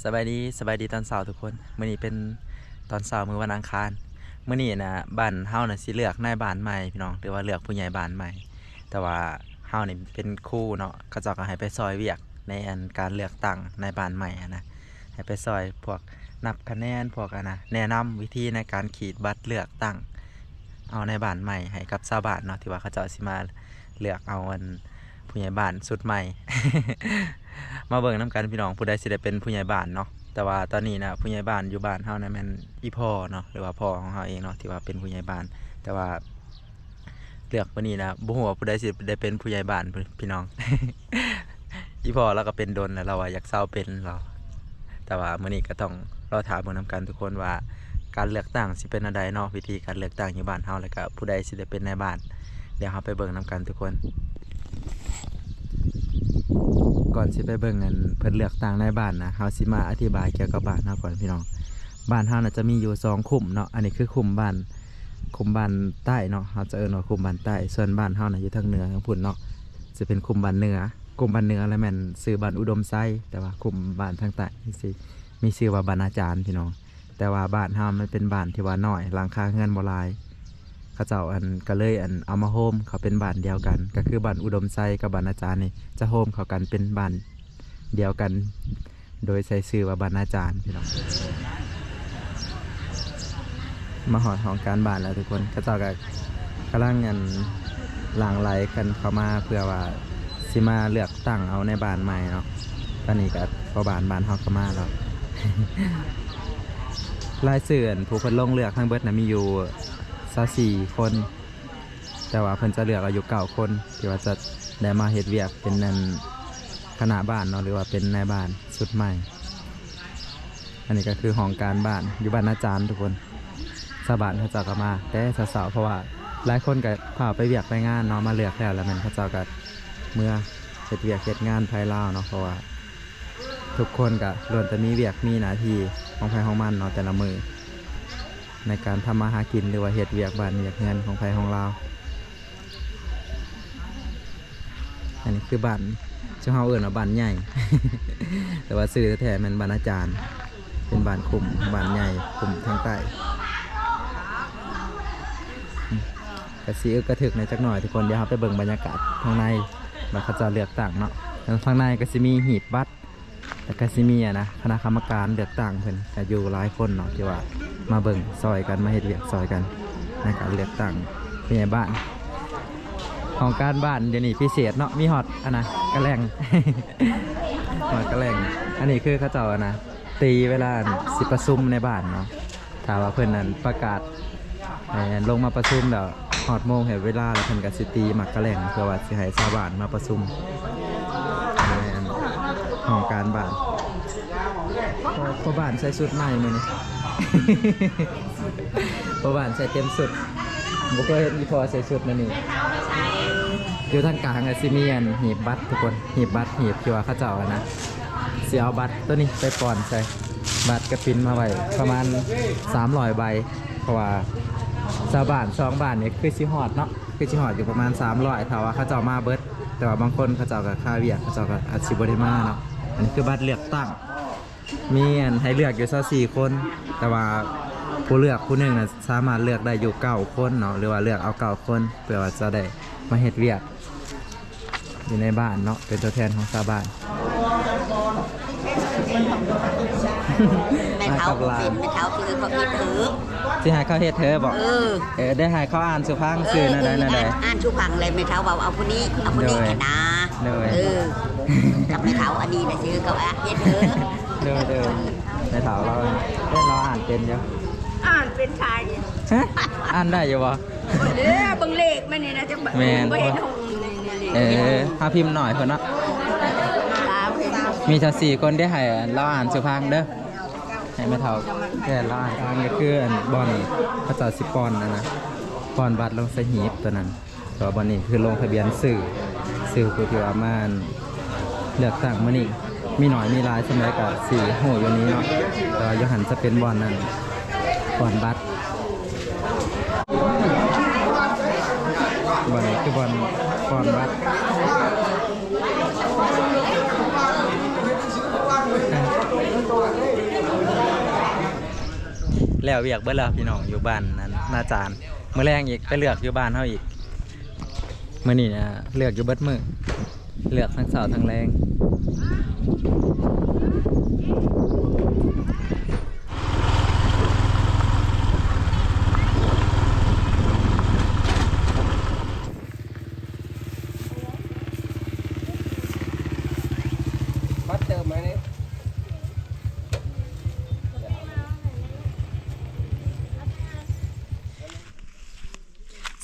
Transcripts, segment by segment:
ສະບາຍດີ ສະບາຍດີຕອນເຊົ້າທຸກຄົນ. ມື້ນີ້ເປັນຕອນເຊົ້າມື້ວັນອັງຄານ. ມື້ນີ້ນະ ບ້ານເຮົານະຊິເລືອກນາຍບ້ານໃໝ່ພີ່ນ້ອງ ຫຼືວ່າເລືອກຜູ້ໃຫຍ່ບ້ານໃໝ່. ແຕ່ວ່າເຮົານີ້ເປັນຄູເນາະ ເຂົາເຈົ້າກໍໃຫ້ໄປຊ່ອຍວຽກໃນອັນການເລືອກຕັ້ງນາຍບ້ານໃໝ່ຫັ້ນນະ ໃຫ້ໄປຊ່ອຍພວກນັບຄະແນນ ພວກອັນນະ ແນະນຳວິທີໃນການຂີດບັດເລືອກຕັ້ງ ເອົານາຍບ້ານໃໝ່ໃຫ້ກັບຊາວບ້ານເນາະ ທີ່ວ່າເຂົາເຈົ້າຊິມາເລືອກເອົາອັນຜູ້ໃຫຍ່ບ້ານຊຸດໃໝ່. ມາເບິ່ງນຳກັນພີ່ນ້ອງ ຜູ້ໃດຊິໄດ້ເປັນຜູ້ໃຫຍ່ບ້ານເນາະ. ແຕ່ວ່າຕອນນີ້ນະ ຜູ້ໃຫຍ່ບ້ານຢູ່ບ້ານເຮົານະແມ່ນອີ່ພໍ່ເນາະ ຫຼືວ່າພໍ່ຂອງເຮົາເອງເນາະ ທີ່ວ່າເປັນຜູ້ໃຫຍ່ບ້ານ. ແຕ່ວ່າເລືອກມື້ນີ້ນະ ບໍ່ຮູ້ວ່າຜູ້ໃດຊິໄດ້ເປັນຜູ້ໃຫຍ່ບ້ານພີ່ນ້ອງ. ອີ່ພໍ່ລາວກໍເປັນດົນແລ້ວ ລາວວ່າຢາກເຊົາເປັນລາວ. ແຕ່ວ່າມື້ນີ້ກໍຕ້ອງລໍຖ້າເບິ່ງນຳກັນທຸກຄົນວ່າ ການເລືອກຕັ້ງຊິເປັນແນວໃດເນາະ ວິທີການເລືອກຕັ້ງຢູ່ບ້ານເຮົາ ແລ້ວກໍຜູ້ໃດຊິໄດ້ເປັນນາຍບ້ານ. ດຽວເຮົາໄປເບິ່ງນຳກັນທຸກຄົນ. ກ່ອນຊິໄປເບິ່ງອັນເພິ່ນເລືອກຕັ້ງນາຍບ້ານນະ ເຮົາຊິມາອະທິບາຍກ່ຽວກັບບ້ານເຮົາກ່ອນພີ່ນ້ອງ. ບ້ານເຮົານະຈະມີຢູ່ສອງຄຸ້ມເນາະ ອັນນີ້ຄືຄຸ້ມບ້ານ ຄຸ້ມບ້ານໃຕ້ເນາະ ເຮົາຈະເອີ້ນວ່າຄຸ້ມບ້ານໃຕ້. ສ່ວນບ້ານເຮົານະຢູ່ທາງເໜືອທາງພຸ້ນເນາະ ຈະເປັນຄຸ້ມບ້ານເໜືອ. ຄຸ້ມບ້ານເໜືອລະແມ່ນຊື່ບ້ານອຸດົມໄຊ ແຕ່ວ່າຄຸ້ມບ້ານທາງໃຕ້ນີ້ຊິມີຊື່ວ່າບ້ານອາຈານພີ່ນ້ອງ. ແຕ່ວ່າບ້ານເຮົາມັນເປັນບ້ານທີ່ວ່ານ້ອຍ ຫຼັງຄາເຮືອນບໍ່ຫຼາຍ ເຂົາເຈົ້າອັນ ກໍເລີຍອັນ ເອົາມາໂຮມເຂົ້າເປັນບ້ານດຽວກັນ ກໍຄືບ້ານອຸດົມໄຊກັບບ້ານອາຈານນີ້ຈະໂຮມເຂົ້າກັນເປັນບ້ານດຽວກັນ ໂດຍໃສ່ຊື່ວ່າບ້ານອາຈານພີ່ນ້ອງ. ມາຮອດຫ້ອງການບ້ານແລ້ວທຸກຄົນ ເຂົາເຈົ້າກໍກຳລັງອັນ ຫຼັ່ງໄຫຼກັນເຂົ້າມາ ເພື່ອວ່າຊິມາເລືອກຕັ້ງເອົານາຍບ້ານໃໝ່ເນາະ. ຕອນນີ້ກໍພໍ່ບ້ານບ້ານເຮົາກໍມາແລ້ວ. ລາຍຊື່ອັນຜູ້ເພິ່ນລົງເລືອກທັງເບິດນະມີຢູ່ຊາວສີ່ຄົນ ແຕ່ວ່າເພິ່ນຈະເລືອກເອົາຢູ່ເກົ້າຄົນ ທີ່ວ່າຈະໄດ້ມາເຮັດວຽກເປັນອັນຄະນະບ້ານເນາະ ຫຼືວ່າເປັນນາຍບ້ານຊຸດໃໝ່. ອັນນີ້ກໍຄືຫ້ອງການບ້ານ ຢູ່ບ້ານອາຈານທຸກຄົນ. ຊາວບ້ານເຂົາເຈົ້າກໍມາແຕ່ເຊົ້າໆ ເພາະວ່າຫຼາຍຄົນກໍພາໄປວຽກໄປງານເນາະ ມາເລືອກແລ້ວ ແລ້ວແມ່ນເຂົາເຈົ້າກໍເມືອເຮັດວຽກເຮັດງານໄທລາວເນາະ ເພາະວ່າທຸກຄົນກໍລ້ວນແຕ່ມີວຽກມີໜ້າທີ່ຂອງໃຜຂອງມັນເນາະ ແຕ່ລະມື້ໃນການທຳມາຫາກິນ ຫຼືວ່າເຮັດວຽກບ້ານວຽກເຮືອນຂອງໃຜຂອງລາວ. ອັນນີ້ຄືບ້ານ ເຈົ້າເຮົາເອີ້ນວ່າບ້ານໃຫຍ່ ແຕ່ວ່າຊື່ແທ້ໆແມ່ນບ້ານອາຈານ ເປັນບ້ານຄຸ້ມ ບ້ານໃຫຍ່ຄຸ້ມທາງໃຕ້. ກະຊິອຶກກະທຶກແດ່ຈັກໜ້ອຍທຸກຄົນ. ດຽວເຮົາໄປເບິ່ງບັນຍາກາດທາງໃນ ວ່າເຂົາເຈົ້າເລືອກຕັ້ງເນາະ. ທາງໃນກະຊິມີຫີບບັດ ແລ້ວກະຊິມີ ອັນນະ ຄະນະກຳມະການເລືອກຕັ້ງເພິ່ນກະຢູ່ຫຼາຍຄົນເນາະ ທີ່ວ່າມາເບິ່ງຊ່ອຍກັນ ມາເຮັດວຽກຊ່ອຍກັນໃນການເລືອກຕັ້ງຜູ້ໃຫຍ່ບ້ານ. ຫ້ອງການບ້ານດຽວນີ້ພິເສດເນາະ ມີຮອດ ອັນນະ ກະແລັງ ຮອດກະແລັງ. ອັນນີ້ຄືເຂົາເຈົ້າ ອັນນະ ຕີເວລາ ອັນ ຊິປະຊຸມໃນບ້ານເນາະ. ຖ້າວ່າເພິ່ນ ອັນ ປະກາດໃຫ້ ອັນ ລົງມາປະຊຸມແລ້ວ ຮອດໂມງ ຮອດເວລາແລ້ວ ເພິ່ນກໍຊິຕີໝາກກະແລັງ ເພື່ອວ່າຊິໃຫ້ຊາວບ້ານມາປະຊຸມໃນ ອັນ ຫ້ອງການບ້ານ. ພໍ່ ພໍ່ບ້ານໃສ່ຊຸດໃໝ່ມື້ນີ້ ພໍ່ບ້ານໃສ່ເຕັມຊຸດ ບໍ່ເຄີຍເຫັນອີ່ພໍ່ໃສ່ຊຸດແນວນີ້. ຢູ່ທາງກາງກໍຊິມີ ອັນ ຫີບບັດທຸກຄົນ ຫີບບັດ ຫີບທີ່ວ່າເຂົາເຈົ້າ ອັນນະ ຊິເອົາບັດໂຕນີ້ໄປປ່ອນໃສ່ ບັດກະຕິນມາໄວ້ປະມານສາມຮ້ອຍໃບ ເພາະວ່າຊາວບ້ານສອງບ້ານນີ້ຄືຊິຮອດເນາະ ຄືຊິຮອດຢູ່ປະມານສາມຮ້ອຍ ຖ້າວ່າເຂົາເຈົ້າມາເບິດ. ແຕ່ວ່າບາງຄົນເຂົາເຈົ້າກໍຄາວຽກ ເຂົາເຈົ້າກໍອາດຊິບໍ່ໄດ້ມາເນາະ. ອັນນີ້ຄືບັດເລືອກຕັ້ງ ມີ ອັນ ໃຫ້ເລືອກຢູ່ຊາວສີ່ຄົນ ແຕ່ວ່າຜູ້ເລືອກຜູ້ໜຶ່ງນະ ສາມາດເລືອກໄດ້ຢູ່ເກົ້າຄົນເນາະ ຫຼືວ່າເລືອກເອົາເກົ້າຄົນ ເພື່ອວ່າຈະໄດ້ມາເຮັດວຽກ ຢູ່ໃນບ້ານເນາະ ເປັນຕົວແທນຂອງຊາວບ້ານ. ແມ່ເຖົ້າ ມາກັບຫຼານ ເປັນແມ່ເຖົ້າ ຄືເຂົາເຮັດເທີ ຊິໃຫ້ເຂົາເຮັດເທີບໍ? ເອີ ເອີ ໄດ້ໃຫ້ເຂົາອ່ານສູ່ຟັງ ເອີ ຊື່ແນວໃດ ເອີ ແນວໃດ ອ່ານ ອ່ານສູ່ຟັງ ແລ້ວແມ່ເຖົ້າເວົ້າ ເອົາຜູ້ນີ້ ເອົາຜູ້ນີ້ ໂດຍ ຫັ້ນນາ ໂດຍ ເອີ ກັບແມ່ເຖົ້າອັນນີ້ນະ ຊື່ເຂົາອ່ານເຮັດເທີ ໂດຍ ໂດຍ ແມ່ເຖົ້າລາວ ເອີ ລາວອ່ານເປັນຢູ່ ອ່ານເປັນຊາຍ ຮະ ອ່ານໄດ້ຢູ່ບໍ່? ເດ້ ເບິ່ງເລກມັນນີ້ນະ ຈະ ແມ່ນ ບໍ່ເຫັນຫົງນີ້ ເອີ ເຮົາພິມໜ້ອຍເພິ່ນເນາະ ມີແຕ່ສີ່ຄົນ ໄດ້ໃຫ້ລາວອ່ານສູ່ຟັງເດີ ໃຫ້ແມ່ເຖົ້າແກ່ລາວອ່ານຟັງ ກໍຄືອັນບ່ອນເຂົາເຈົ້າຊິປ່ອນ ອັນນະ ປ່ອນບັດລົງໃສ່ຫີບຕົວນັ້ນ ແຕ່ວ່າບ່ອນນີ້ຄືລົງທະບຽນຊື່ ຊື່ຜູ້ທີ່ວ່າມາ ເລືອກຕັ້ງມື້ນີ້ ມີໜ້ອຍມີຫຼາຍສ່ຳໃດກໍຊິຮູ້ຢູ່ນີ້ເນາະ ແຕ່ວ່າຢູ່ຫັ້ນຈະເປັນບ່ອນນັ້ນ ບ່ອນບັດ ບ່ອນນີ້ຄືບ່ອນ ບ່ອນບັດ. ແລ້ວວຽກເບິດແລ້ວພີ່ນ້ອງ ຢູ່ບ້ານນັ້ນນາຈານ. ມື້ແລງອີກໄປເລືອກຢູ່ບ້ານເຮົາອີກ. ມື້ນີ້ນະເລືອກຢູ່ເບິດມື້ ເລືອກທັງເຊົ້າທັງແລງ. ບັດເຕີມມານີ້.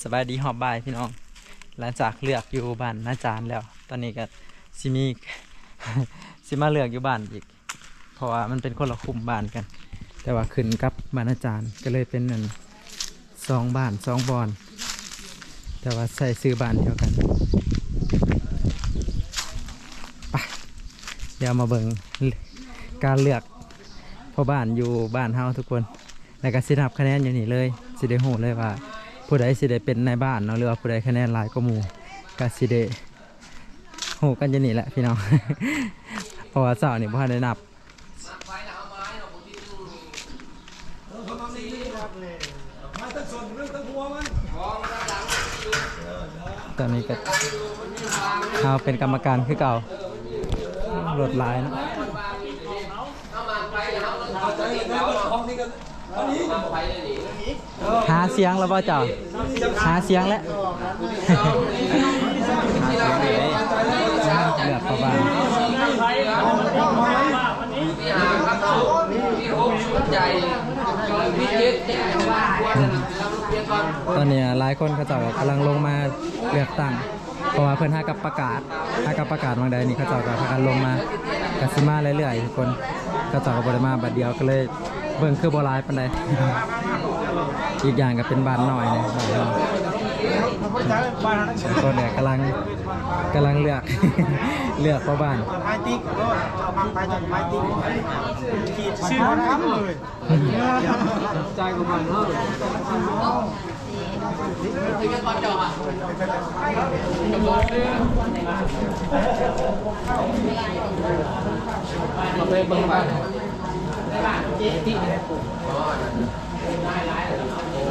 ສະບາຍດີຮອບບ່າຍພີ່ນ້ອງ. ຫຼັງຈາກເລືອກຢູ່ບ້ານນາຈານແລ້ວ ຕອນນີ້ກໍຊິມີ ຊິມາເລືອກຢູ່ບ້ານອີກ ເພາະວ່າມັນເປັນຄົນລະຄຸ້ມບ້ານກັນ ແຕ່ວ່າຂຶ້ນກັບບ້ານນາຈານ ກໍເລີຍເປັນອັນ ສອງບ້ານສອງບ່ອນ ແຕ່ວ່າໃຊ້ຊື່ບ້ານດຽວກັນ. ໄປ ດຽວມາເບິ່ງການເລືອກພໍ່ບ້ານຢູ່ບ້ານເຮົາທຸກຄົນ ແລ້ວກໍຊິນັບຄະແນນຢູ່ນີ້ເລີຍ ຊິໄດ້ຮູ້ເລີຍວ່າຜູ້ໃດຊິໄດ້ເປັນນາຍບ້ານເນາະ ຫຼືວ່າຜູ້ໃດຄະແນນຫຼາຍກວ່າໝູ່ ກໍຊິໄດ້ຮູ້ກັນຢູ່ນີ້ແຫຼະພີ່ນ້ອງ ເພາະວ່າເຊົ້ານີ້ບໍ່ທັນໄດ້ນັບ. ຕອນນີ້ກໍເຮົາເປັນກຳມະການຄືເກົ່າ. ລົດຫຼາຍເນາະ. ຫາສຽງແລ້ວບໍ່ເຈົ້າ? ຫາສຽງແລ້ວ. ເລືອກເຂົ້າບ້ານ. ຕອນນີ້ຫຼາຍຄົນເຂົາເຈົ້າກໍກຳລັງລົງມາເລືອກຕັ້ງ ເພາະວ່າເພິ່ນຫາກັບປະກາດ ຫາກັບປະກາດຫວ່າງໃດນີ້ ເຂົາເຈົ້າກໍພາກັນລົງມາ ກໍຊິມາເລື້ອຍໆທຸກຄົນ. ເຂົາເຈົ້າກໍບໍ່ໄດ້ມາບັດດຽວ ກໍເລີຍເບິ່ງຄືບໍ່ຫຼາຍປານໃດ. ອີກຢ່າງກໍເປັນບ້ານນ້ອຍນະ ບ້ານນ້ອຍ. ທຸກຄົນກໍກຳລັງ ກຳລັງເລືອກ ເລືອກພໍ່ບ້ານ.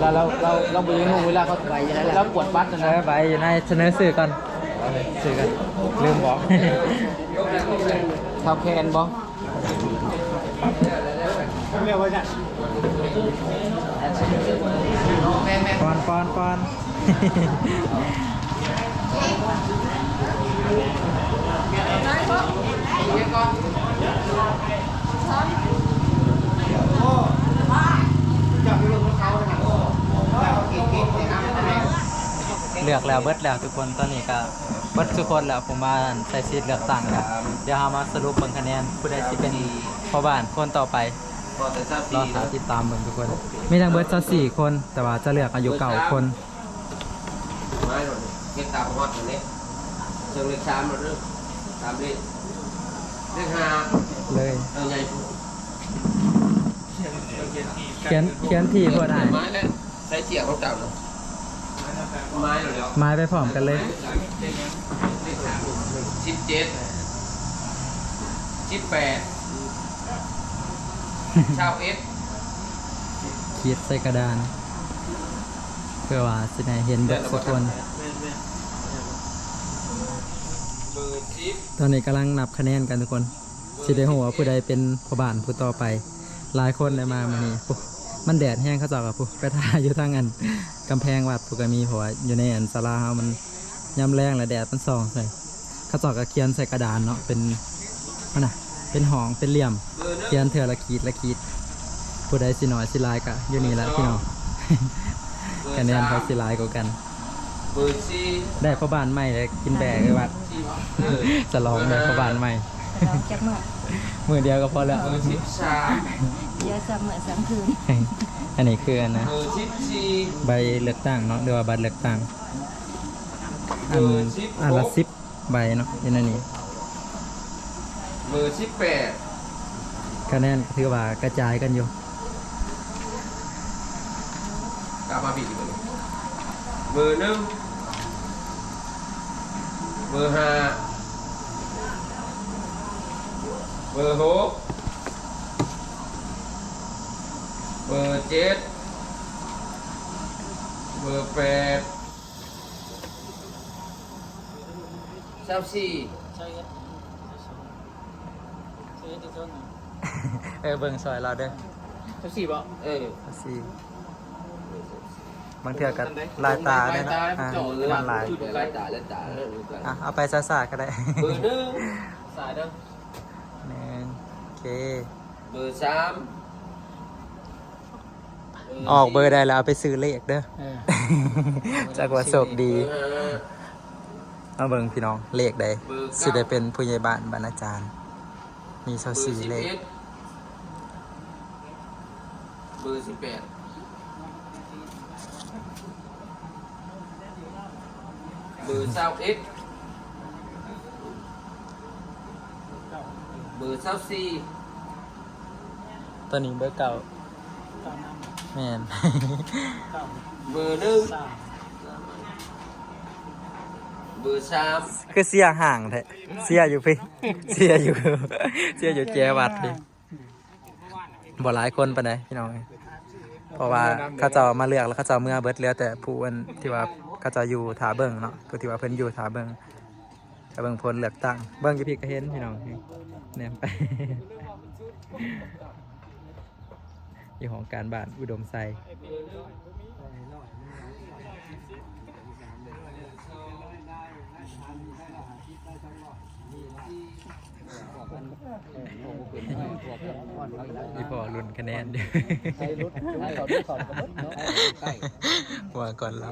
ລາວ ລາວ ລາວ ລາວບໍ່ໄດ້ຮູ້ເວລາເຂົາ ລາວກວດບັດນະ. ເອີ ໃບຢູ່ໃນ ສະເໜີຊື່ກ່ອນ ຊື່ກ່ອນ ລືມບອກ. ເຖົ້າແຄນບໍ່? ປອນ ປອນ ປອນ. ເລືອກແລ້ວ ເບິດແລ້ວທຸກຄົນ. ຕອນນີ້ກໍ ເບິດທຸກຄົນແລ້ວ ຜູ້ມາໃຊ້ສິດເລືອກຕັ້ງ. ດຽວເຮົາມາສະຫຼຸບເບິ່ງຄະແນນ ຜູ້ໃດຊິເປັນພໍ່ບ້ານຄົນຕໍ່ໄປ. ລໍຖ້າຕິດຕາມເບິ່ງທຸກຄົນ. ມີທັງເບິດຊາວສີ່ຄົນ ແຕ່ວ່າຈະເລືອກເອົາຢູ່ເກົ້າຄົນ. ໄມ້ໂລດນີ້ ເຮັດຕາມຮອດນີ້ ເຊິ່ງເລກສາມໂລດເດີ ຕາມເລກ ເລກຫ້າເລີຍ. ເອີ ໃຫຍ່ ຂຽນ ຂຽນທີ່ໂພດອ້າຍ. ໄມ້ແລ້ວ ໃສ່ສຽງຂອງເຈົ້າເນາະ ໄມ້ແລ້ວ ໄມ້ໄປພ້ອມກັນເລີຍ. ສິບເຈັດ ສິບແປດ ຊາວເອັດ ຂີດໃສ່ກະດານ ເພື່ອວ່າຊິໄດ້ເຫັນເບິດທຸກຄົນ. ເບີສິບ ຕອນນີ້ກຳລັງນັບຄະແນນກັນທຸກຄົນ. ຊິໄດ້ຮູ້ວ່າຜູ້ໃດເປັນພໍ່ບ້ານຜູ້ຕໍ່ໄປ. ຫຼາຍຄົນໄດ້ມາມື້ນີ້. ໂອ້ ມັນແດດແຮງ ເຂົາເຈົ້າກໍ ຜູ້ ໄປຖ້າຢູ່ທາງອັນກຳແພງວັດ ຜູ້ກໍມີ ເພາະວ່າຢູ່ໃນອັນສາລາເຮົາມັນ ຍາມແລງແລ້ວແດດມັນສ່ອງໃສ່. ເຂົາເຈົ້າກໍຂຽນໃສ່ກະດານເນາະ ເປັນ ຫັ້ນນະ ເປັນຫ້ອງ ເປັນຫຼ່ຽມ ຂຽນເທື່ອລະຂີດລະຂີດ. ຜູ້ໃດຊິໜ້ອຍຊິຫຼາຍກໍຢູ່ນີ້ແຫຼະພີ່ນ້ອງ. ຄະແນນໃຜຊິຫຼາຍກວ່າກັນ ເບີສີ່ ໄດ້ພໍ່ບ້ານໃໝ່ ໄດ້ກິນແບກໄປວັດ ເອີ ສະຫຼອງໄດ້ພໍ່ບ້ານໃໝ່. ສະຫຼອງຈັກມື້? ມື້ດຽວກໍພໍແລ້ວ. ເບີສິບສາມ ດຽວສາມມື້ສາມຄືນ. ອັນນີ້ຄືອັນນະ ເບີສິບສີ່ ໃບເລືອກຕັ້ງເນາະ ຫຼືວ່າບັດເລືອກຕັ້ງ. ອັນ ເບີສິບຫົກ ອັນລະສິບໃບເນາະ ຢູ່ໃນນີ້. ເບີສິບແປດ ຄະແນນກໍຖືວ່າກະຈາຍກັນຢູ່. ກັບມາພີ້ ເບີໜຶ່ງ ເບີຫ້າ ເບີຫົກ ເບີ ເຈັດ ເບີແປດ ຊາວສີ່ ຊາວເອັດ ຊາວເອັດ ຊາວສອງ ເອີ ເບິ່ງຊ່ອຍລາວເດີ ຊາວສີ່ບໍ? ເອີ ຊາວສີ່ ບາງເທື່ອກໍລາຍຕາແດ່ເນາະ ອ່າ ມັນຫຼາຍ ລາຍຕາ ລາຍຕາ ເອີ ອ່ະ ເອົາໄປຊ້າໆກໍໄດ້ ເບີໜຶ່ງ ຊ້າເດີ ໜຶ່ງ ໂອເຄ ເບີສາມ ອອກເບີໃດແລ້ວເອົາໄປຊື້ເລກເດີ ເອີ ຈັກວ່າໂຊກດີ ເບີຫ້າ ມາເບິ່ງພີ່ນ້ອງ ເລກໃດ ເບີເກົ້າ ຊິໄດ້ເປັນຜູ້ໃຫຍ່ບ້ານ ບ້ານອາຈານ ມີຊາວສີ່ເລກ ເບີສິບເອັດ ເບີສິບແປດ ເບີຊາວເອັດ ເບີຊາວສີ່ ຕອນນີ້ເບີເກົ້າ ແມ່ນ ເບີໜຶ່ງ ເບີສາມ ຄືເຊຍຫ່າງແທ້ ເຊຍຢູ່ພີ້ ເຊຍຢູ່ ເຊຍຢູ່ແຈວັດພີ້. ບໍ່ຫຼາຍຄົນປານໃດພີ່ນ້ອງ ເພາະວ່າເຂົາເຈົ້າມາເລືອກແລ້ວເຂົາເຈົ້າເມືອເບິດ ເຫຼືອແຕ່ຜູ້ອັນທີ່ວ່າເຂົາເຈົ້າຢູ່ຖ້າເບິ່ງເນາະ ຜູ້ທີ່ວ່າເພິ່ນຢູ່ຖ້າເບິ່ງ ຖ້າເບິ່ງຜົນເລືອກຕັ້ງ ເບິ່ງຢູ່ພີ້ກໍເຫັນພີ່ນ້ອງ ນີ້ ແນມໄປ ຢູ່ຫ້ອງການບ້ານອຸດົມໄຊ. ອີ່ພໍ່ລຸ້ນຄະແນນຢູ່ ຫົວກ່ອນລະ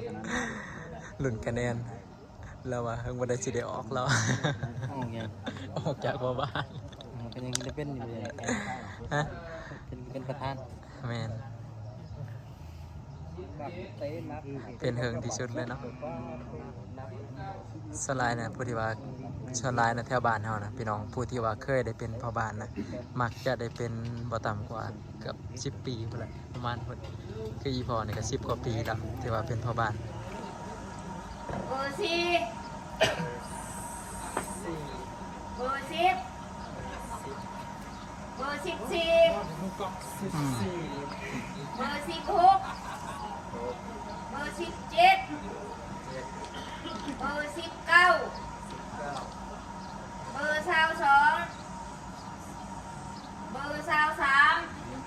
ລຸ້ນຄະແນນ ລາວວ່າເຮີງບໍ່ໄດ້ຊິໄດ້ອອກແລ້ວ ອອກຫຍັງ? ອອກຈາກພໍ່ບ້ານ ອືມ ກໍຍັງຈະເປັນຢູ່ເລີຍ ຮະ? ເປັນ ເປັນປະທານ ແມ່ນ ເປັນເຫິງທີ່ສຸດເລີຍເນາະ ສ່ວນຫຼາຍນະ ຜູ້ທີ່ວ່າ ສ່ວນຫຼາຍນະ ແຖວບ້ານເຮົານະ ພີ່ນ້ອງ ຜູ້ທີ່ວ່າເຄີຍໄດ້ເປັນພໍ່ບ້ານນະ ມັກຈະໄດ້ເປັນບໍ່ຕ່ຳກວ່າເກືອບສິບປີພຸ້ນແຫຼະ ປະມານພຸ້ນ ຄືອີ່ພໍ່ນີ້ກໍສິບກວ່າປີແລ້ວ ທີ່ວ່າເປັນພໍ່ບ້ານ. ເບີສີ່ ເບີສິບ ເບີສິບສີ່ ອືມ ເບີສິບຫົກ ເບີສິບເຈັດ ເບີສິບເກົ້າ ເບີຊາວສອງ ເບີຊາວສາມ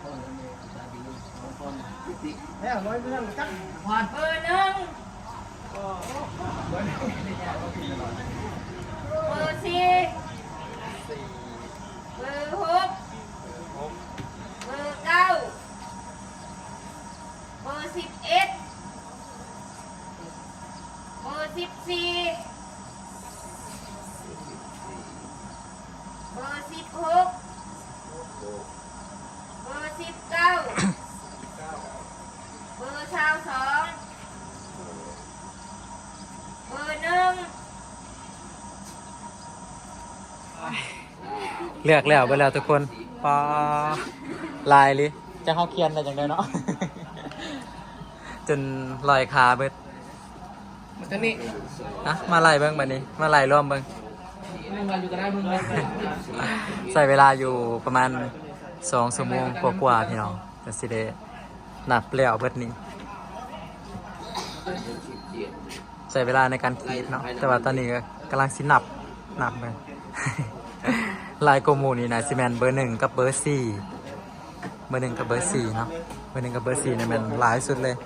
ເບີໜຶ່ງ ເບີສີ່ ເບີຫົກ ເບີເກົ້າ ເບີສິບເອັດ ເບີສິບສີ່ ເບີສິບຫົກ ເບີສິບເກົ້າ ເບີຊາວສອງ ເບີໜຶ່ງ. ເລືອກແລ້ວເບິດແລ້ວທຸກຄົນ ປາ ຫຼາຍອີ່ຫຼີ ຈັກເຮົາຂຽນໄດ້ຈັ່ງໃດເນາະ ຈົນລອຍຄາເບິດ ມາທາງນີ້ ຮະ ມາໄລ່ເບິ່ງບາດນີ້ ມາໄລ່ລວມເບິ່ງ ໃຊ້ເວລາຢູ່ປະມານສອງຊົ່ວໂມງກວ່າໆ ພີ່ນ້ອງ ກະຊິໄດ້ນັບແລ້ວເບິດນີ້. ໃຊ້ເວລາໃນການຂີດເນາະ ແຕ່ວ່າຕອນນີ້ກໍກຳລັງຊິນັບ ນັບເບິ່ງ ຫຼາຍກວ່າໝູ່ນີ້ນາຊິແມ່ນເບີໜຶ່ງກັບເບີສີ່ ເບີໜຶ່ງກັບເບີສີ່ເນາະ ເບີໜຶ່ງກັບເບີສີ່ນີ້ແມ່ນຫຼາຍສຸດເລີຍ.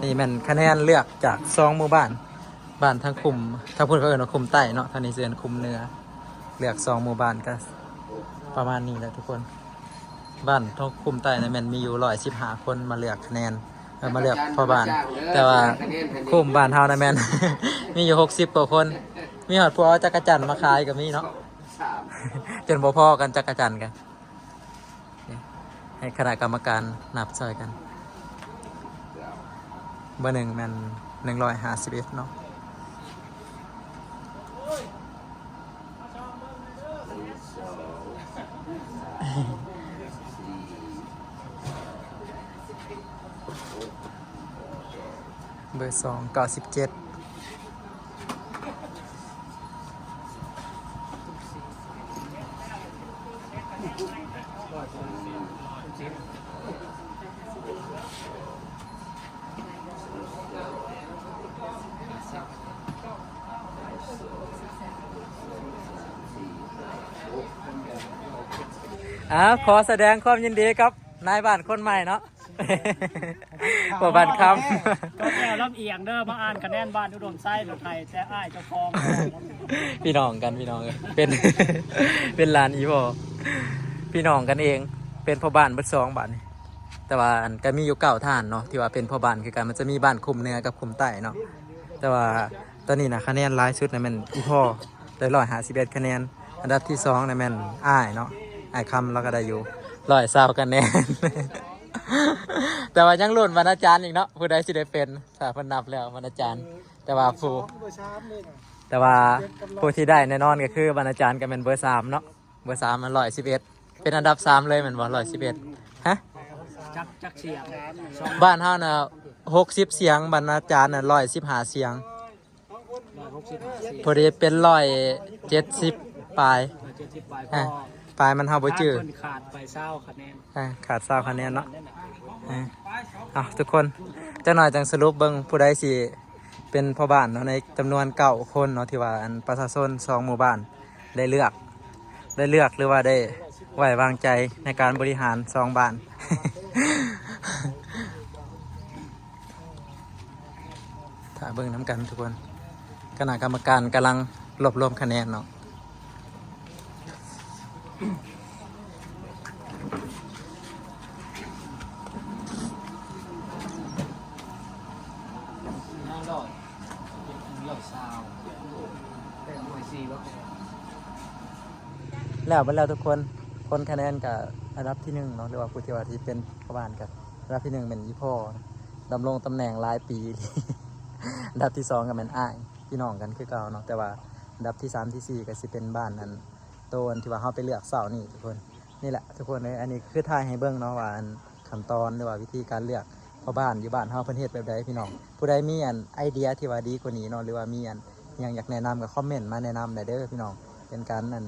ນີ້ແມ່ນຄະແນນເລືອກຈາກສອງໝູ່ບ້ານ ບ້ານທາງຄຸ້ມ ທາງພຸ້ນເຂົາເອີ້ນວ່າຄຸ້ມໃຕ້ເນາະ ທາງນີ້ຊິເອີ້ນຄຸ້ມເໜືອ ເລືອກສອງໝູ່ບ້ານກໍປະມານນີ້ແຫຼະທຸກຄົນ. ບ້ານທາງຄຸ້ມໃຕ້ນະແມ່ນມີຢູ່ຮ້ອຍສິບຫ້າຄົນມາເລືອກຄະແນນ ເອີ ມາເລືອກພໍ່ບ້ານ ແຕ່ວ່າຄຸ້ມບ້ານເຮົານະແມ່ນມີຢູ່ຫົກສິບກວ່າຄົນ ມີຮອດຜູ້ເອົາຈັກກະຈັນມາຂາຍກໍມີເນາະ ຈົນບໍ່ພໍກັນຈັກກະຈັນກັນ. ໃຫ້ຄະນະກຳມະການນັບຊ່ອຍກັນ ເບີໜຶ່ງແມ່ນໜຶ່ງຮ້ອຍຫ້າສິບເອັດເນາະ. ເບີສອງ ເກົ້າສິບເຈັດ. อ้าว ขอแสดงความยินดีกับนายบ้านคนใหม่เนาะ พ่อบ้านคำ ก็แก้วลำเอียงเด้อ มาอ่านคะแนนบ้านอุดมไซรถไถแต่อ้ายเจ้าของ พี่น้องกัน พี่น้องกัน เป็น เป็นหลานอีพ่อ พี่น้องกันเอง เป็นพ่อบ้านเบิดสองบ้านนี่ แต่ว่าอันก็มีอยู่เก้าท่านเนาะ ที่ว่าเป็นพ่อบ้านคือกัน มันจะมีบ้านคุ้มเหนือกับคุ้มใต้เนาะ แต่ว่าตอนนี้นะคะแนนหลายสุดนะแม่นอีพ่อ ได้ร้อยห้าสิบเอ็ดคะแนน อันดับที่สองนะแม่นอ้ายเนาะ อ้ายคำ เราก็ได้อยู่ร้อยซาวคะแนน แต่ว่ายังลุ้นบรรณาจารย์อีกเนาะ ผู้ใดสิได้เป็น ถ้าเพิ่นนับแล้วบรรณาจารย์ แต่ว่าผู้ เบอร์สามนี่นะ แต่ว่าผู้ที่ได้แน่นอนก็คือบรรณาจารย์ก็แม่นเบอร์สามเนาะ เบอร์สามมันร้อยสิบเอ็ด เป็นอันดับสามเลยแม่นบ่ ร้อยสิบเอ็ด ฮะ จัก จักเสียง บ้านเฮาน่ะหกสิบเสียง บรรณาจารย์น่ะร้อยสิบห้าเสียง ร้อยหกสิบห้าเสียง พอดีเป็นร้อยเจ็ดสิบปลาย ร้อยเจ็ดสิบปลาย อ่ะ พอ ปลายมันเฮาบ่จื้อ ขาดเพิ่นขาดไปซาวคะแนน อ่ะ ขาดซาวคะแนนเนาะ อ่ะ เอาทุกคน จักหน่อยจั่งสรุปเบิ่งผู้ใดสิ เป็นพ่อบ้านเนาะ ในจำนวนเก้าคนเนาะ ที่ว่าอันประชาชนสองหมู่บ้านได้เลือก ได้เลือกหรือว่าได้ไว้วางใจในการบริหารสองบ้าน ถ้าเบิ่งนำกันทุกคน คณะกรรมการกำลังรวบรวมคะแนนเนาะ แล้วไปแล้วทุกคน คนคะแนนก็อันดับที่หนึ่งเนาะ หรือว่าผู้ที่ว่าที่เป็นพ่อบ้านก็อันดับที่หนึ่งเป็นอีพ่อ ดำรงตำแหน่งหลายปี อันดับที่สองก็เป็นอ้าย พี่น้องกันคือเก่าเนาะ แต่ว่าอันดับที่สาม ที่สี่ ก็สิเป็นบ้านอัน โตอันที่ว่าเฮาไปเลือกเช้านี้ทุกคน นี่แหละทุกคนเอ้ย อันนี้คือถ่ายให้เบิ่งเนาะว่าอันขั้นตอนหรือว่าวิธีการเลือกพ่อบ้านอยู่บ้านเฮาเพิ่นเฮ็ดแบบใดพี่น้อง ผู้ใดมีอันไอเดียที่ว่าดีกว่านี้เนาะ หรือว่ามีอันหยังอยากแนะนำก็คอมเมนต์มาแนะนำได้เด้อพี่น้อง เป็นการอัน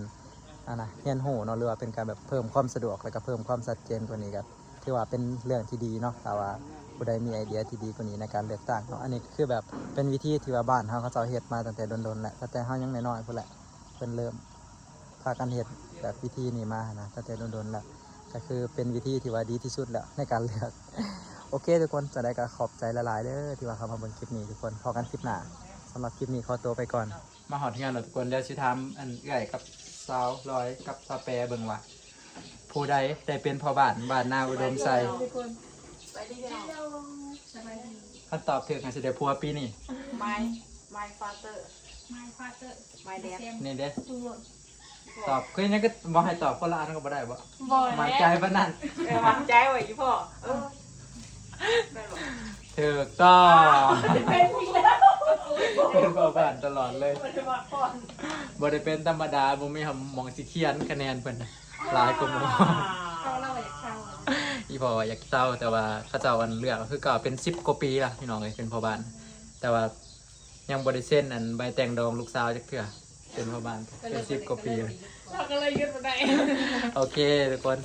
อันนะ เรียนรู้เนาะ หรือว่าเป็นการแบบเพิ่มความสะดวก แล้วก็เพิ่มความชัดเจนกว่านี้ก็ถือว่าเป็นเรื่องที่ดีเนาะ ถ้าว่าผู้ใดมีไอเดียที่ดีกว่านี้ในการเลือกตั้งเนาะ อันนี้คือแบบเป็นวิธีที่ว่าบ้านเฮาเขาเจ้าเฮ็ดมาตั้งแต่ดนๆ แล้ว ตั้งแต่เฮายังน้อยๆ พู้นแหละ เพิ่นเริ่มพากันเฮ็ดแบบวิธีนี้มาหั้นนะ ตั้งแต่ดนๆ แล้ว ก็คือเป็นวิธีที่ว่าดีที่สุดแล้วในการเลือก โอเคทุกคน จั่งใดก็ขอบใจหลายๆ เด้อ ที่ว่าเข้ามาเบิ่งคลิปนี้ทุกคน พ้อกันคลิปหน้า สำหรับคลิปนี้ขอตัวไปก่อน มาฮอดเฮือนแล้วทุกคน เดี๋ยวสิถามอันเอื้อยกับสาวลอยกับสาวแปเบิ่งว่า ผู้ใดได้เป็นพ่อบ้านบ้านนาอุดมไซ ทุกคน ไปดีเดียว สบายดี คันตอบถูกให้สิได้ผัวปีนี้ My My father My father My dad นี่เด้ ตอบคือหยังก็บ่ให้ตอบคนละอันก็บ่ได้บ่ บ่ มั่นใจปานนั้น เออ มั่นใจว่าอีพ่อ เออ แม่นบ่ ถูกต้อง เป็นอีกแล้ว เป็นพ่อบ้านตลอดเลย บ่ได้มาก่อน บ่ได้เป็นธรรมดา บ่มีหม่องสิเขียนคะแนนเพิ่นนะ หลายกว่าหมู่ เขาเล่าอยากเศร้า อีพ่อว่าอยากเศร้า แต่ว่าเขาเจ้าอันเลือกก็คือเก่า เป็นสิบกว่าปีละพี่น้องเอ้ย เป็นพ่อบ้าน แต่ว่ายังบ่ได้เซ็นอันใบแต่งดองลูกสาวจักเทื่อ เป็นพ่อบ้านเป็นสิบกว่าปี เราก็เลยหยุดบ่ได้ โอเคทุกคน